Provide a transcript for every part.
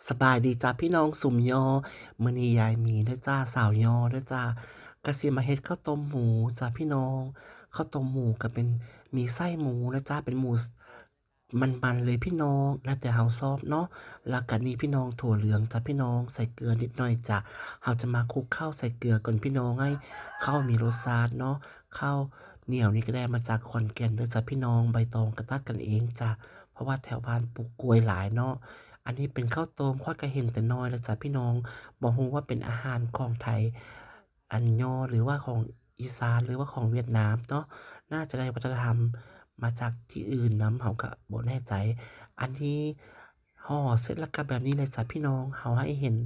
ສະບາຍດີຈ້າພີ່ນ້ອງຊຸມຍໍ ມື້ນີ້ຍາຍມີເດີຈ້າ ສາວຍໍເດີຈ້າ ກະຊິມາເຮັດເຂົ້າຕົ້ມໝູຈ້າພີ່ນ້ອງ. ເຂົ້າຕົ້ມໝູກະເປັນ ມີໄສ້ໝູເດີຈ້າ ເປັນໝູ ມັນໆ ເລີຍພີ່ນ້ອງ ແລ້ວແຕ່ເຮົາຊອບເນາະ. ແລ້ວກະນີ້ພີ່ນ້ອງ ຖົ່ວເຫຼືອງຈ້າພີ່ນ້ອງ ໃສ່ເກືອນິດໜ້ອຍຈ້າ. ເຮົາຈະມາຄຸກເຂົ້າໃສ່ເກືອກ່ອນພີ່ນ້ອງ ໃຫ້ເຂົ້າມີລົດຊາດເນາະ. ເຂົ້າໜຽວນີ້ກະໄດ້ມາຈາກຂອນແກ່ນເດີຈ້າພີ່ນ້ອງ ໃບຕອງກະຕັດກັນເອງຈ້າ ເພາະວ່າແຖວບ້ານປູກກ້ວຍຫຼາຍເນາະ. ອັນນີ້ເປັນເຂົ້າຕົ້ມ ຂ້ອຍກະເຫັນແຕ່ນ້ອຍແລ້ວຈ້າພີ່ນ້ອງ ບໍ່ຮູ້ວ່າເປັນອາຫານຂອງໄທ ອັນຍໍ ຫຼືວ່າຂອງອີສານ ຫຼືວ່າຂອງຫວຽດນາມເນາະ. ໜ້າຈະໄດ້ວັດທະນະທຳມາຈາກທີ່ອື່ນນຳ ເຮົາກະບໍ່ແນ່ໃຈ. ອັນນີ້ຫໍ່ເສັດແລ້ວກະແບບນີ້ເລີຍຈ້າພີ່ນ້ອງ ເຮົາໃຫ້ເຫັນ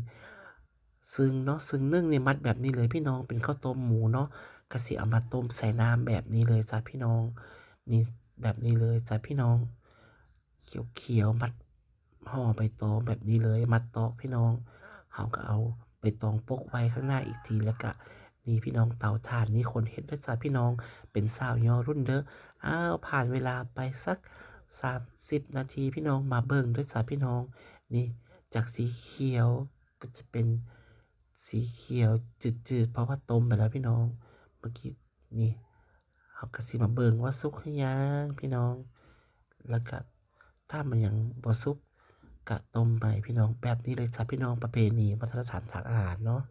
ຊຶງເນາະ ຊຶງໜຶ່ງນີ້ມັດແບບນີ້ເລີຍພີ່ນ້ອງ ເປັນເຂົ້າຕົ້ມໝູເນາະ. ກະຊິເອົາມາຕົ້ມໃສ່ນ້ຳແບບນີ້ເລີຍຈ້າພີ່ນ້ອງ ນີ້ ແບບນີ້ເລີຍຈ້າພີ່ນ້ອງ ຂຽວໆ ມັດຫໍ່ໃບຕອງແບບນີ້ເລີຍ ມັດຕອກພີ່ນ້ອງ. ເຮົາກະເອົາໃບຕອງປົກໄວ້ຂ້າງໜ້າອີກທີ ແລ້ວກະນີ້ພີ່ນ້ອງ ເຕົາຖ່ານນີ້ຄົນເຮັດເດີຈ້າພີ່ນ້ອງ ເປັນສາວຍໍລຸ້ນເດີ. ອ້າວ ຜ່ານເວລາໄປສັກສາມສິບນາທີພີ່ນ້ອງ ມາເບິ່ງເດີຈ້າພີ່ນ້ອງ. ນີ້ ຈາກສີຂຽວກະຈະເປັນສີຂຽວຈືດໆ ເພາະວ່າຕົ້ມໄປແລ້ວພີ່ນ້ອງ ເມື່ອກີ້ນີ້. ເຮົາກະຊິມາເບິ່ງວ່າສຸກຫຼືຍັງພີ່ນ້ອງ ແລ້ວກະຖ້າມັນຍັງບໍ່ສຸກກະຕົ້ມໃໝ່ພີ່ນ້ອງ ແບບນີ້ເລີຍຈ້າພີ່ນ້ອງ ປະເພນີວັດທະນະທຳທາງອາຫານເນາະ.